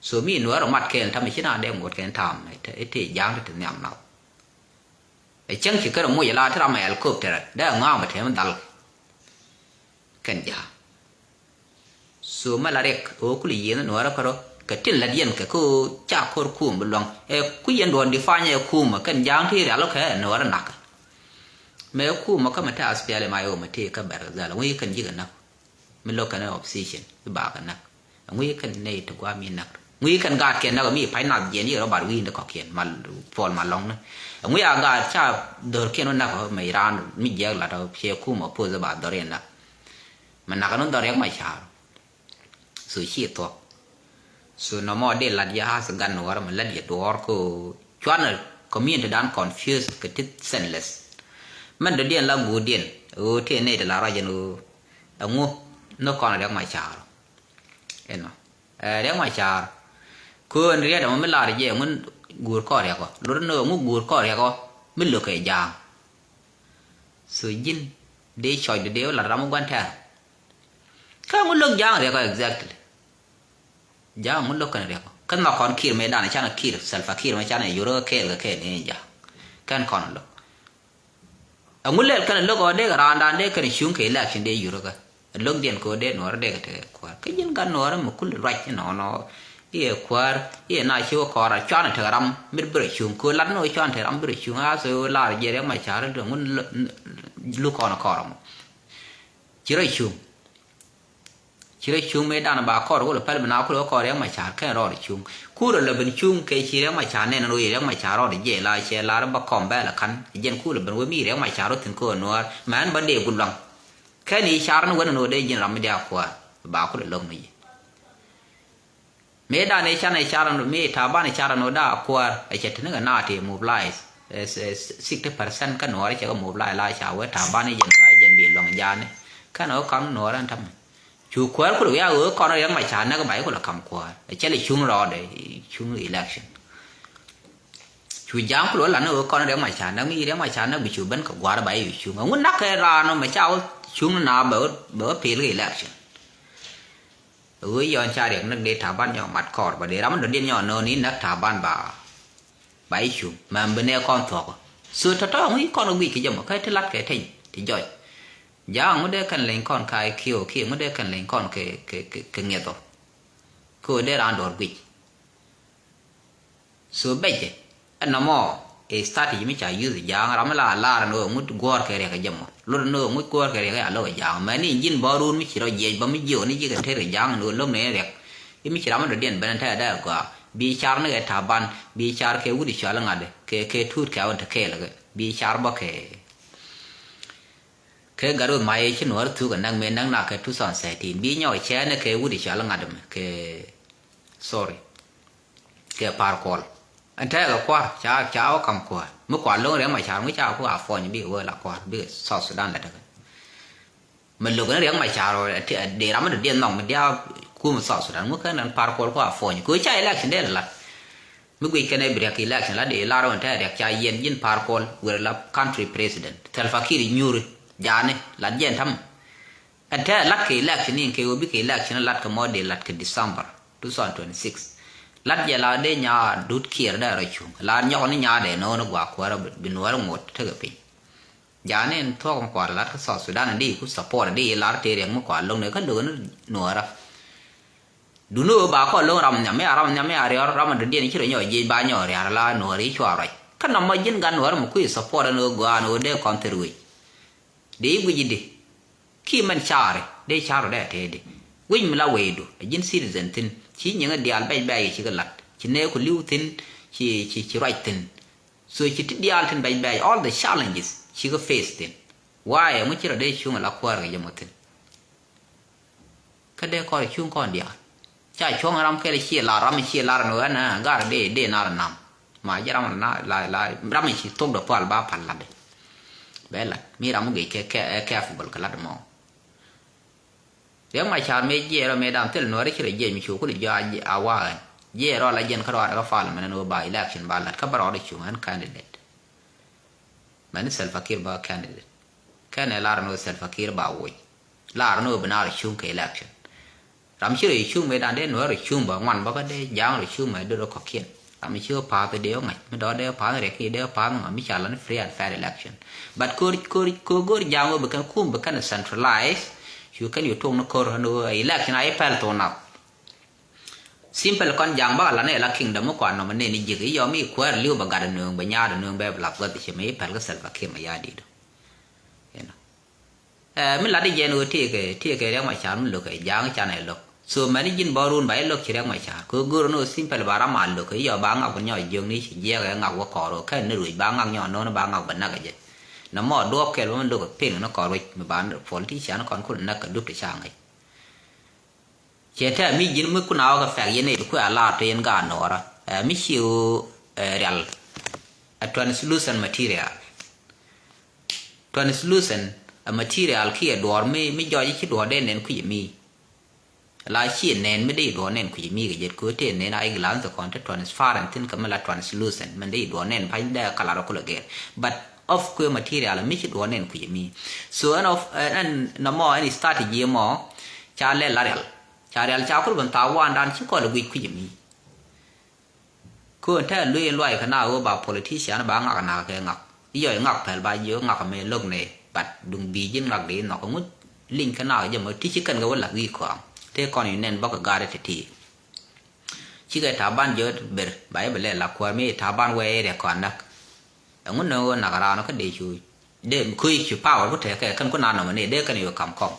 So mi nuäär ɔ mat kɛn tamɛ ci na dee ŋot kɛn tam ɛ te ja̱a̱ŋ ti ti nhiam nath. Ɛ cäŋ ci kärɛ moc ɛ la ti ram ɛ helicopter dee ɛ ŋa̱a̱m ɛ te mi dhal. Kɛn ja̱a̱ŋ. So mɛ la riɛk ɣöö kulɛ yiëëth ni nuäärä kärɔ kɛ tin lät yɛn kɛ kä ɣöö ca ko̱r kuum bi luäŋ ɛ ku yɛn duɔ̱ɔ̱n di pany ɛ kuum ɛ kɛn ja̱a̱ŋ ti rial ɔ kɛ nuäärä nakä. Mɛ kuum ɔ kä mɛ te aspiali ma yɛ ɣöö mɛ tëë kä bɛr dhɛl ŋui̱ kɛn ji̱ kɛ näk. Mi lo̱k kɛn opposition i̱ bakɛ näk. Aŋui̱ kɛn nɛy ti guam mi näk. Ŋui̱ kɛn gaat kiɛn näk mi pa̱ny nath jiɛn yik rɔ bat wi̱i̱n ti kɔ̱kiɛn mal puɔl mal lɔ̱ŋni. Aŋui̱ a gaat ca dhör kiɛn wä näk mɛ iran mi jiɛk lat ɔ ciɛ kum ɔ poth ba dhör yɛn näk. Mɛ nak ni dhɔr riɛk ma ca̱r. So ci thuɔ̱k. So nɔmɔ di lat yɛ has gan wär mɛ lat yɛ duɔɔr ko cuanɛ community dan confuse kɛ ti senseless. Mɛn dɔ̱diɛn la guurdiɛn ɣöö tëë nɛy ti la ruac ɛn ɣöö ɛŋu ni kɔn riɛk ma ca̱r. Inɔ ɛ riɛk ma ca̱r. Köön riɛt ɛmɔ mi lar jɛ ɛŋu guur kɔn riɛk ɔ lot ni ɛŋu guur kɔn riɛk ɔ mi lo̱k kɛ ja̱a̱ŋ. So ji̱n dee cɔcdu dee wä lat ram mi gua̱n tɛ̈r. Kä ŋu lo̱k ja̱a̱ŋ riɛk ɔ exactly. Ja̱a̱ŋ ŋu lo̱k kɛn riɛk ɔ kä nhɔk kɔn kir mëë danɛ canɛ kir Salva Kiir mëë canɛ yur kä kɛɛl kɛ kɛɛl ni ja̱a̱ŋ. Kɛn kɔn lo̱k. Ɛŋu lɛl kɛn lo̱k ɔ dee kɛ raandan dee kɛn cuŋ kɛ election dee yur kä. Lo̱k diɛn kɛ ɔ dee nuɔɔr dee kɛ tekɛ kuäär kä ji̱n gat nuɔɔr mi kul ruac inɔnɔ. Iɛ kuäär iɛ na ci wä kɔɔr a cuanɛ tekɛ ram mi bi rɔ cuŋ kɛ ɔ lat ni wä cuanɛ tekɛ ram bi rɔ cuŋ a so lar jiɛ riɛk ma ca̱r ŋu luk kɔn kɔɔr ɔ mɔ. Ci rɔ cuŋ. Ci rɔ cuŋ mëë danɛ ba kɔr wä lɛ päl bi na kulɛ wä kɔr riɛk ma ca̱r kɛn rɔɔd cuŋ. Kurɛ lɛ ben cuŋ kɛ ci riɛk ma ca̱r nɛn rɔ yi riɛk ma ca̱r rɔɔd jiɛ la cɛ lar bä kɔm bɛl kan jɛn kulɛ ben wä mi riɛk ma ca̱r rɔ thin kɛ wä nuäär mɛn bä dee gul luaŋ. Kɛn yi ca̱r ni wä ni nɔ dee ji̱n ram mi dee a kuäär ba kulɛ lo̱k ni yi. Mëë dan ëë can ëë car mi Taban ëë car ɛn ɣöö da̱a̱ kuäär ɛ cɛ te ni kɛ naath ti mobilize. Sixty percent kä nuɔɔr cɛ kɛ mobilize la ca wee Taban i̱ jɛn ba i̱ jɛn bi luɔ̱ŋ ja̱a̱ni. Kɛn ɣöö ka̱m nuɔɔr ɛn tämɛ cu kuäär kulɛ wiak ɣöö kɔn riɛk ma ca näk ba i̱ kulɛ ka̱m kuäär ɛ cɛ lɛ cuŋ rɔɔdɛ cuŋ election. Cu ja̱a̱ŋ kulɛ wä lan ni ɣöö kɔn riɛk ma ca näk mi riɛk ma ca näk bi cu ben kɛ gua̱a̱r ba i̱ cuŋ ɛŋu näk kɛ raan ɔ mɛ ca wä cuŋ ni na bɛ wä pil kɛ election. Ɣöö yɔn ca riɛk näk dee Taban nyɔ mat kɔɔr bä dee ram dɔ̱diɛn nyɔ no̱o̱ŋ ni näk Taban ba ba i̱ cuŋ mɛm bi nɛ kɔn thuɔ̱k. So tɔ̱tɔ̱ ŋuc kɔn guic kɛ jɛ mɔ kä ti lat kɛ teny ti jɔc. Ja̱a̱ŋ ŋu dee kɛn leny kɔn ka i̱ kiɛ ɣöö kiɛ ŋu dee kɛn leny kɔn kɛ kɛ kɛ ŋiɛth ɔ. Kɛ ɣöö dee raan dɔ̱r guic. So bɛcɛ ɛn nɔmɔ ɛ strategy mi ca use ja̱a̱ŋ ram mi la lar ni ɣöö ŋut guɔ̱ɔ̱r kɛ riɛk ɛ jɛ mɔ lot ni ɣöö ŋut guɔ̱ɔ̱r kɛ riɛk ɛ a lo̱k ɛ ja̱a̱ŋ mɛni ji̱n bä run mi ci rɔ jiɛc bä mi jiök ni ji̱ kɛ tet kɛ ja̱a̱ŋ ni ɣöö lo̱k ni riɛk. I̱ mi ci ram mi dɔ̱diɛn ben ɛ tɛth dee agɔaa bi car ni kɛ Taban bi car kɛ wut i̱ cɔal iŋa̱t kɛ kɛ tuut kɛ awän te kɛɛl kɛ bi car bä kɛ kɛ gat wä mac ci nuɔ̱ɔ̱r thuk ɛ näk mëë näk nak kɛ two thousand thirteen bi nyɔk cɛɛn kɛ wut i̱ cɔal iŋa̱t mɛ kɛ sorry. Kɛ Par Kuɔl. Ɛn tɛɛkɛ kua̱r ca ca wä ka̱m kuäär mi kua̱r lo̱ŋ riɛk ma ca̱r ŋu ca ku a puɔ̱ny bikɛ wee la kua̱r bikɛ South Sudan lɛ tekɛ. Mi lo̱k ni riɛk ma ca̱r ɔ dee ram mi dɔ̱diɛn nhɔk mi diaal kum South Sudan ŋu kɛn ɛn Par Kuɔl ku a puɔ̱ny kɛ ca election dee lɛ lat. Mi guic kɛn ɛ bi riɛk election la dee lar ɣän tɛɛkɛ riɛk ca yiɛn ji̱n Par Kuɔl wër la country president Salva Kiir nyuuri ja̱a̱ni lat jɛn ta̱mɛ. Ɛn tɛɛ lat kɛ election in kɛ ɣöö bikɛ election lat kɛ mɔ dee lat kɛ December two thousand twenty-six. Lat jɛ la dee nyaa dut kiɛɛr dee rɔ cuŋ la nyɔk ni nyaa dee no̱o̱ŋ ni gua̱a̱ kuäärä bi nuäärä ŋot tekɛ piny. Ja̱a̱n in thuɔ̱k mi kua̱r lat kä South Sudan in di ku support di lar tëë riɛk mi kua̱r lo̱ŋ ni kä lo̱k ni nuäärä. Duni ɣöö ba kɔn lo̱ŋ ram nhiam mi a ram nhiam mi a riɔr ram a dɔ̱diɛn ci rɔ nyɔk jiec ba nyɔk ria̱r la nuäärä i̱ cua ruac kä nɔmɔ ji̱n gat nuäärä mi kui̱ support in ɣöö gɔaa ni ɣöö dee kɔn thil ruëc. Dee i̱ guic i̱di. Ki mɛn caari dee ca̱r rɔ dee a tëëdi. Wi̱c mi la wecdu a ji̱n citizen thi̱n ci nyiŋä diaal bɛc bɛc ci kɛ la̱t ci nɛɛku li̱w thi̱n ci ci ci ruac thi̱n. So ci ti diaal thi̱n bɛc bɛc all the challenges ci kɛ face thi̱n. Why ɛŋu ci rɔ dee cuŋ a la kuäär kɛ jɛ mɔ thi̱n. Kä dee kɔn cuŋ kɔn diaal. Ca cuɔ̱ŋ ram kɛl ciɛ lar ram ciɛ lar ni ɣän ɛ gar dee dee nar nam. Ma jɛ ram la la ram ci thok dɔ pal ba pal lat. Bɛ lat mi ram gec kɛ kɛ kɛ fubal kɛ lat mɔ. Riɛk ma car mi jiɛ rɔ mi dam thil nuɔri ci rɔ jiɛ mi cu kul jɔ a wa ɣän. Jiɛ rɔ la jɛn kä rɔ a rɛ kä pal mɛn ni wä ba election ba lat kä bä rɔ rɔ cuŋ ɣän candidate. Mɛn ni Salva Kiir ba candidate. Kɛn ɛ lar ni wä Salva Kiir ba woc. Lar ni wä bi nar cuŋ kɛ election. Ram ci rɔ cuŋ mëë dan dee Nuäär rɔ cuŋ bä ŋuan bä kä dee Ja̱a̱ŋ rɔ cuŋ mɛ dee rɔ kɔ̱kiɛn. Ram ci rɔ pa̱a̱th dee ɣä ŋa̱c mi dɔ̱ dee ɣä pa̱a̱th rɛk i̱ dee ɣä pa̱a̱th ŋa̱ mi ca lan free and fair election. But kör kör kör go̱r Ja̱a̱ŋ wä bi kɛn kum bi kɛn centralize. Cu kɛn yu tuɔŋ ni kör ni election a i̱ pɛl thok nath. Simple kɔn Ja̱a̱ŋ bä kɛ lan i̱ la kingdom mi kuan nɔmɔ nɛn i̱ ji̱k i̱ yɔm i̱ kuäär li̱w bɛ gat ɛ nööŋ bɛ nyaat ɛ nööŋ bɛ lath gua̱th i̱ ci mi i̱ pɛl kä Salva Kiir mɛ ya̱a̱ di̱t. Ɛ, mi lat i̱ jɛn ɣöö tëëkɛ tëëkɛ Riɛk Macar mi lo̱kɛ Ja̱a̱ŋ canɛ lo̱k. So mɛn i̱ ji̱n bä run ba i̱ lo̱k ci Riɛk Macar kɛ ɣöö go̱r ni ɣöö simple ba ram a lo̱kɛ i̱ yɔ ba ŋak bä nyɔk jiökni ci jiɛɛkɛ ŋak wä kɔɔr ɣöö kɛn ni ruec ba ŋak nyɔk no̱o̱ni ba ŋak bä näk ɛ jɛ. Nɔmɔ duɔ̱ɔ̱p kɛl bä mi lo̱kɛ pin ni kɔɔr ruec mi ba politician kɔn kun näk kɛ dup ti ca ŋäc. Ciɛ tɛ̈ mi ji̱n mi kun a wä kɛ fɛk yɛn ɛ bi kuɛ a lar tɔ yɛn gaat Nuɔɔrä. Ɛ, mi ci ɣöö, ɛ, rial a translucent material. Translucent a material kiɛ duɔɔr mi, mi jɔɔc ci duɔɔr dee nɛn kui̱ mi. La ci nɛn mi dee duɔɔr nɛn kui̱ mi kɛ jet kɛ ɣöö tëë nɛn a i̱ glass kɔn te transparent thin kɛ mi la translucent mi dee duɔɔr nɛn pa̱ny dee kalar kulɛ gɛr. But of kuɛ material mi ci duɔɔr nɛn kui̱ mi. So ɛn of, ɛn, ɛn nɔmɔ ɛn strategy mɔ ca lɛ la rial. Ca rial ca kul ben thaak wandan ci kɔl guic kui̱c mi. Köön tɛɛ luee in luay kä na ɣöö ba politician ba ŋak nak kɛ ŋak. I̱ yɔc ŋak pɛl ba jiök ŋak mɛ lo̱k nɛ, but duŋ bi ji̱n ŋak di nhɔk ŋut li̱ny kä na jɛ mɔ ti ci kɛn kɛ wä lath wi̱i̱ kɔaŋ. Tëë kɔn yu nɛn bɔk kɛ gaat ti ti. Cikɛ Taban jɛ ber ba yɛ bɛ lɛ la kuäär mi Taban wee area kɔn näk. Ɛŋu ni ɣöö nak raan kä dee cu dee kui̱ cu power ku tekɛ kɛn ku na nɔmɔ ni dee kɛn yu kam kɔm.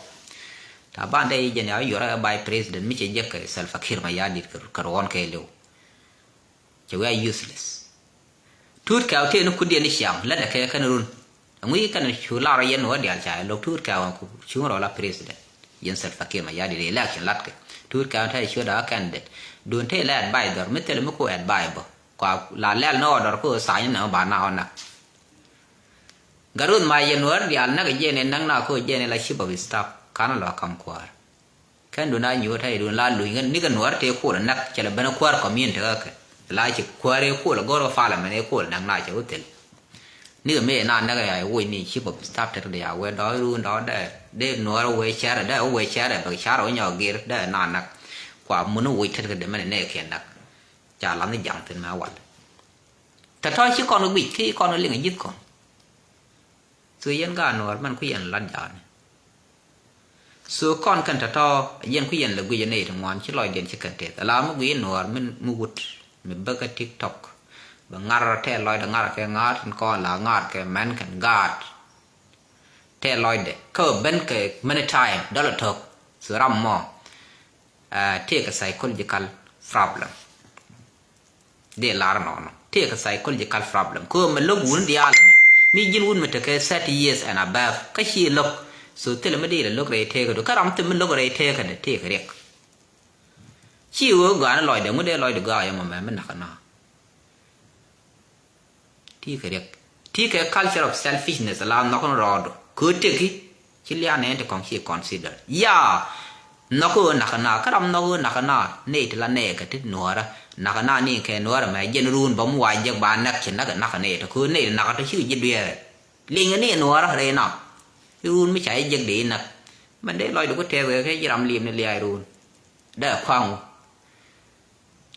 Taban dee yi jɛn ya yuɔrɛ vice president mi cɛ jek kɛ Salva Kiir Mayardit kɛ ruɔn kɛ liw. Cɛ wee a useless. Tuut kɛw tëë ni kudiɛn ni ciaŋ lätdɛ kɛ kɛn run. Ɛŋu yi kɛn cu lar rɔ yɛn wä diaal ca lo̱k tuut kɛw ku cuŋ rɔ la president. Yɛn Salva Kiir Mayardit election latkɛ. Tuut kɛw tëë cuɔt a candidate. Duun tëë la advisor mi thil mi ku advise bä. Kua la lɛl ni order ku tha̱a̱ny ni ba na ɣɔn na. Gat ruth ma yɛn Nuäär diaal näk jɛn in näk na ko jɛn in la chief of staff kan lɔ kam kuäär. Kɛn dun a nyuur tɛy dun la luny ni kɛ Nuäär tëë kuɔl näk cɛ lɛ ben kuäär community kä kɛ la ci kuäär i̱ kuɔl go̱r kä parliament i̱ kuɔl näk na cɛ wä thil. Ni kɛ mëë na näk ya i̱ woc ni chief of staff tɛt kɛ ya wee dɔɔc run dɔɔc dɛ dee Nuäär wee cɛrɛ dɛ wee cɛrɛ bɛ cɛrɛ wee nyɔk gir dɛ na näk. Kua mun i̱ woc tɛt kɛ dee mɛn inɛ kɛ näk. Ca lath ni jaŋ thin mɛ wal. Tɔ̱tɔ̱ ci kɔn kɛ guic ki kɔn kɛ liŋ a ji̱th kɔn. So yɛn gaat Nuɔɔr mɛn ku yɛn lat ja̱a̱ni. So kɔn kɛn tɔ̱tɔ̱ yɛn ku yɛn lɛ guic a nɛy ti ŋuan ci lɔcdiɛn ci kɛn teth ala mi guic Nuɔɔr mi, mi wut mi bäkä TikTok. Bɛ ŋa̱r tɛɛ lɔcdɛ ŋa̱r kɛ ŋa̱r tin kɔn la ŋa̱r kɛ mɛn kɛn gaat. Tɛɛ lɔcdɛ kä ben kɛ many time dɔlɛ to̱k. So ram mɔ, ah, tëëkɛ psychological problem. Dee lar nɔnɔ tëëkɛ psychological problem. Kɛ ɣöö mɛ lo̱k wun diaal ɛmɛ mi ji̱n wun mi tekɛ thirty years and above kä ci lo̱k. So thilɛ mi dee lɛ lo̱k rɛy tëëkädu kä ram thil mi lo̱k rɛy tëëkädɛ tëëkɛ riɛk. Ci ɣöö gɔaa ni lɔcdɛ ŋut dee lɔcdɛ gɔaa yɛ mɔ mɛ mi nakä na. Ti kɛ riɛk ti kɛ culture of selfishness la nhɔk ni rɔɔdu kɛ ɣöö teki ci lia̱a̱ nɛɛn ti kɔŋ ci consider. Ya nhɔk ɣöö nakä na kä ram nhɔk ɣöö nakä na nɛy ti la nɛɛkɛ ti nuɔɔrä nakä na ni kɛ nuɔɔrä mɛ jɛn ruun bä mi wa jek ba näk ci näk ɛ nakä nɛy ti kɛ ɣöö nɛy ti nakä ti cikɛ ji̱ dueerɛ. Liŋɛ ni nuɔɔrä rɛy na i̱ ruun mi ca i̱ jek dee i̱ näk. Mɛn dee lɔcdu ku tɛɛth kɛ kɛ ji̱ ram liim ni lia̱a̱ i̱ ruun dee kua̱ŋ wä.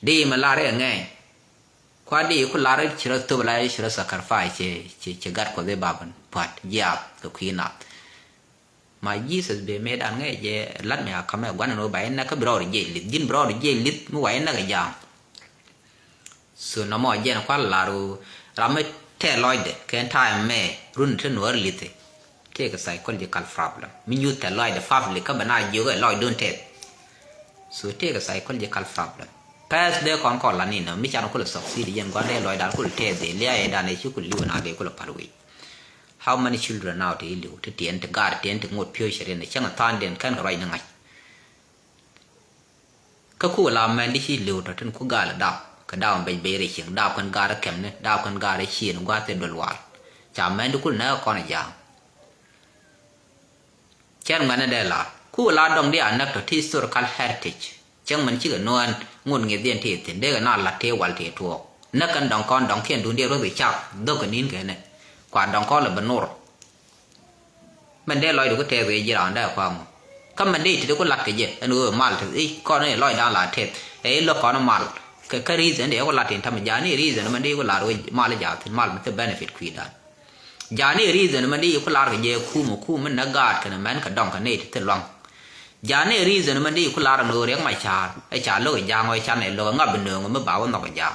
Di mɛ lar iɛ ŋɛɛny. Kua di ku lar i̱ ci rɔ thop la i̱ ci rɔ sacrifice ci, ci, ci gat kuɔth i̱ bapän pua̱t jiaak kɛ kui̱ nath. Ma Jesus bee mëë dan ŋɛɛc jɛ lat mi a kamɛ gua̱n ɛn ɣöö ba in nɛk kä bi rɔɔd jiɛc li̱th ji̱n bi rɔɔd jiɛc li̱th mi wa in nɛk ɛ ja̱a̱ŋ. So nɔmɔ jɛn kual lar ɣöö ram mi tɛɛ lɔcdɛ kɛn ta̱a̱ ɛmɛ run te nuɔ̱ɔ̱r li̱thi. Tëëkɛ psychological problem mi nyuth tɛth lɔcdɛ public kä bɛ na jiök ɛ lɔcdun tɛth. So tëëkɛ psychological problem. Pɛth dee kɔn kɔn la ni nɔ mi can kulɛ succeed yɛn gua̱n dee lɔcdan kulɛ tɛth dee lia̱a̱ yɛ dan ɛ ci kulɛ li̱w na dee kulɛ pal wi̱i̱. How many children now ti li̱w ti tiɛn ti gaat tiɛn ti ŋot piööc cɛ riɛn ɛ cäŋ ɛ tha̱a̱ŋdiɛn kɛn kɛ ruac ni ŋa̱c. Kä ku la mɛn di ci li̱w tɔ tin ku gal dap kɛ dap mɛ bec bec rɛy cieŋ dap kɛn gar kɛmni dap kɛn gar ciën gua̱th in duel wal. Ca mɛn di kul nɛ kɔn ja̱a̱ŋ. Cɛn ŋuɛn ni dee la ku la dɔŋ di a näk tɔ ti historical heritage. Cäŋ mɛn cikɛ nuɔ̱ɔ̱n ŋun ŋi̱th diɛn ti thi̱n dee kɛ na lat ti wal ti tuɔɔk näk kɛn dɔŋ kɔn dɔŋ kiɛn dun diɛ ruɔth kɛ cak dhok kɛ ni̱n kɛn ni kua dɔŋ kɔn lɛ bɛ nur. Mɛn dee lɔcdu kä tɛɛth kɛ ji̱ raan dee kua̱a̱ŋ ɔ. Kä mɛn di ti di ku lat kɛ jɛ ɛn ɣöö mal ti i̱ kɔn i̱ lɔcdan la tɛth ɛ i̱ lo̱k kɔn mal. Kɛ kä reason di ku lat in tamɛ jani reason mɛn di ku lat wec mal i̱ jaathin mal mi thil benefit kui̱dan. Jani reason mɛn di ku lar kɛ jɛ kum kum mi nɛ gaat kɛn mɛn kɛ dɔŋ kɛ ni ti thil luaŋ. Jani reason mɛn di ku lar ni riɛk ma car ɛ ca lo̱k i̱ jaŋ ɛ can ɛ lo̱k ɛ ŋap bi nööŋ mi ba wä nhɔk i̱ jaŋ.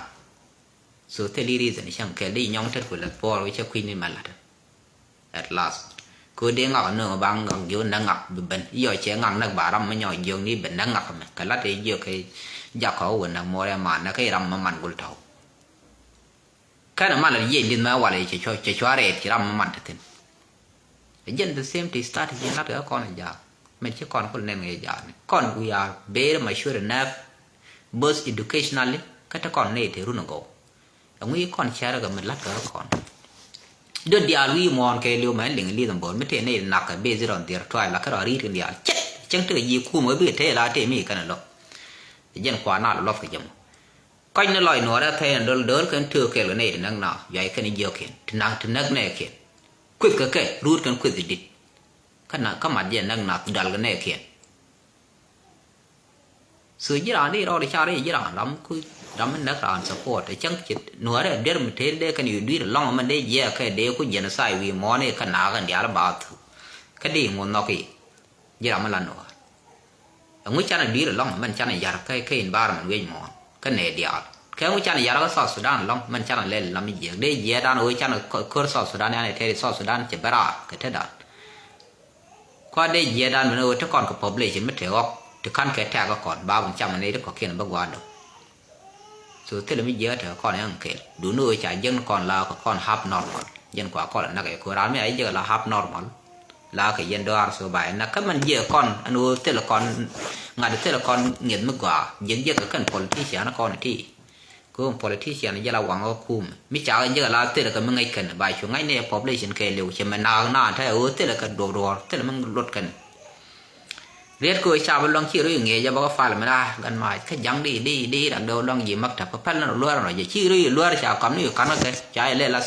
So thil i̱ reason cäŋ kɛl di nyɔŋ tet ku lɛ puɔr wecä kui̱ni mɛ lat. At last ko dee ŋak nööŋ ba ŋak jiök nɛ ŋak bi ben i̱ yɔ cɛ ŋak näk ba ram mi nyɔk jiök ni ben nɛ ŋak mɛ kɛ lat i̱ jiök kɛ jak kɔ wä näk muɔrɛ man nɛ kɛ i̱ ram mi man gul tɔw. Kɛn mal jiɛc li̱th mɛ wal cɛ cua cɛ cua rɛɛt ci ram mi man te thin. Ɛ jɛn the same ti start jiɛn lat kɛ kɔn jaak mɛn ci kɔn kul nɛn kɛ jaak ni kɔn we are very mature enough both educationally kä te kɔn nɛy te run agɔw. Ɛŋu yi kɔn cɛrɛ kɛ mi lat kɛ kɔn. Dot diaal wi̱i̱ muɔ̱ɔ̱n kɛ liw mɛ liŋ li̱th mbor mi tëë nɛy nak kɛ bezi rɔn dhier tuay la kɛ rɔ ri̱t kɛ diaal cɛt cäŋ tekɛ ji̱ kum kɛ bikɛ tëë la tëë mi kɛn lɔ. Jɛn kuan na lɔ lɔp kɛ jɛ mɔ. Kɔc ni lɔc nuɔɔrɛ thɛy ni dol dol kɛn tëë kɛl kɛ nɛy ti näk na yuay kɛn jiökiɛn ti naŋ ti näk nɛɛkiɛn. Kueth kɛ kɛ ruut kɛn kueth dit. Kä na kä mat jɛ näk na dal kɛ nɛɛkiɛn. So ji̱ raan di rɔɔd i̱ car i̱ ji̱ raan ram ku ram mi näk raan support ɛ cäŋ ci nuäärɛ der mi tëë dee kɛn yu dui̱r lɔŋ mɛn dee jiɛɛk kɛ dee ku genocide wi̱i̱ muɔ̱ɔ̱n i̱ kä naak kɛn diaal ba thuk. Kä di ŋuɔ̱n nhɔk i̱ ji̱ ram mi la nuäär. Ɛŋu canɛ dui̱r lɔŋ mɛn canɛ yar kä kä environment wec muɔ̱ɔ̱n kä nɛ diaal kɛ ɛŋu canɛ yar kä South Sudan lɔŋ mɛn canɛ lɛl lam i̱ jiɛɛk dee jiɛɛdan ɣöö canɛ kör South Sudan yanɛ tɛɛri South Sudan cɛ bɛ raar kɛ tetdan. Kua dee jiɛɛdan mɛn ɣöö te kɔn kɛ population mi te ɣɔk ti ka̱n kɛ tɛ̈k kä kɔn ba wun cam ni ti kɔ̱kiɛn bä gua̱a̱r dɔ̱ŋ. So thilɛ mi jiɛɛk tɛ̈k kä kɔn ɛn kɛl duni ɣöö ca jiäk ni kɔn la kɛ kɔn half normal. Jɛn kua kɔn nak ɛ ko̱ raan mi a jiäk la half normal. La kɛ yɛn dɔaar so ba ɛn na kä mɛn jiɛɛk kɔn ɛn ɣöö thilɛ kɔn ŋa̱t thilɛ kɔn ŋi̱eth mi gɔaa jiäk jiäk kɛ kɛn politician kɔn ti. Kɛ ɣöö politician jɛ la waŋ kä kumɛ mi ca ɣä jek ala thilɛ kɛ mi ŋäc kɛn ba cu ŋa̱c ni ɛ population kɛ liw cɛ mɛ naak naan te ɣöö thilɛ kɛ duɔk duɔɔr thilɛ mi luɔt kɛn. Riet kɛ ɣöö ca bi luaŋ ci röy ŋiɛc jɛ bä kä pal mi raa gan maac kä jaŋ di di di rak dee luaŋ ji̱ maktab kä pɛl ni rɔ luäär rɔ jɛ ci röy luäär ca kɔm ni yu ka̱n kä kɛ ca ilɛ la